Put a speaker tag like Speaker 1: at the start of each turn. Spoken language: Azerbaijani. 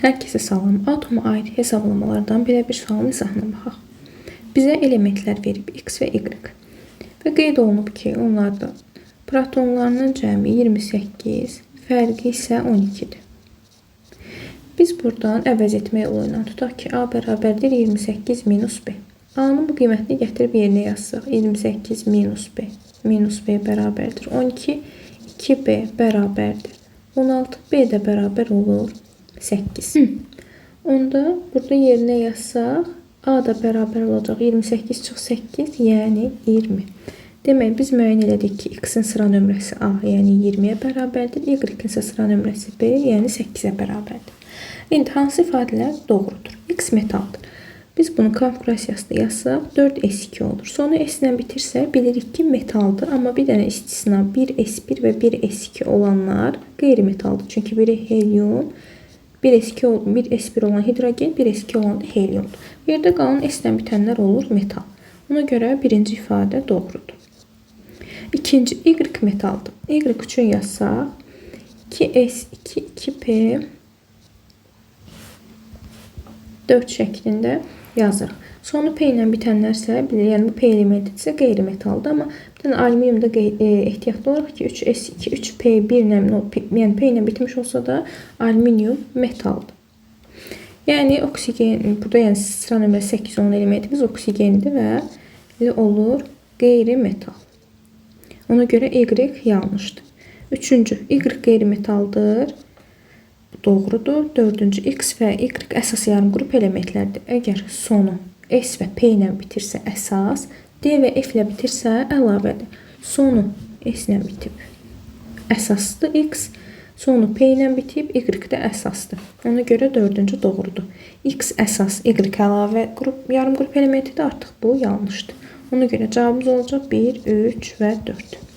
Speaker 1: Hər kəsə salam. Atoma aid hesablamalardan belə bir sualın izahına baxaq. Bizə elementlər verib X və Y. Və qeyd olunub ki, onlarda protonlarının cəmi 28, fərqi isə 12-dir. Biz buradan əvəz etmə yolu ilə tutaq ki, A bərabərdir 28 minus B. A-nın bu qiymətini gətirib yerinə yazsaq, 28 minus B minus B bərabərdir 12, 2B bərabərdir 16, B də bərabər olur 8. Onda burada yerinə yazsaq, A da bərabər olacaq 28 çıx 8, yəni 20. Demək, biz müəyyən elədik ki, X-in sıra nömrəsi A, yəni 20-yə bərabərdir, Y-in isə sıra nömrəsi B, yəni 8-ə bərabərdir. İndi hansı ifadələr doğrudur? X metaldır. Biz bunu konfigurasiyasında yazsaq 4s2 olur. Sonu S ilə bitirsə bilirik ki, metaldır. Amma bir dənə istisna 1s1 və 1s2 olanlar qeyri-metaldır. Çünki biri helium, 1s2, 1s1 olan hidrogen, 1s2 olan da heliumdur. Yerdə qalan S ilə bitənlər olur metal. Ona görə birinci ifadə doğrudur. İkinci, Y metaldır. Y üçün yazsaq 2s2, 2p 4 şəklində yazırıq. Sonu P ilə bitənlərsə, yəni bu P elementidirsə qeyri-metaldır, amma bir dənə alüminiumda ehtiyatlı olaraq ki, 3S2, 3P1 ilə, yəni P ilə bitmiş olsa da alüminium metaldır. Yəni oksigen, burada yəni sıra nömrəsi 8 olan elementimiz oksigendir və elə olur qeyri-metal. Ona görə Y yanlışdır. Üçüncü, Y qeyri-metaldır. Doğrudur. Dördüncü, X və Y əsas yarım qrup elementlərdir. Əgər sonu S və P ilə bitirsə əsas, D və F ilə bitirsə əlavədir. Sonu S ilə bitib əsasdır X, sonu P ilə bitib Y də əsasdır. Ona görə dördüncü doğrudur. X əsas, Y əlavə qrup, yarım qrup elementidir. Artıq bu yanlışdır. Ona görə cavabımız olacaq 1, 3 və 4.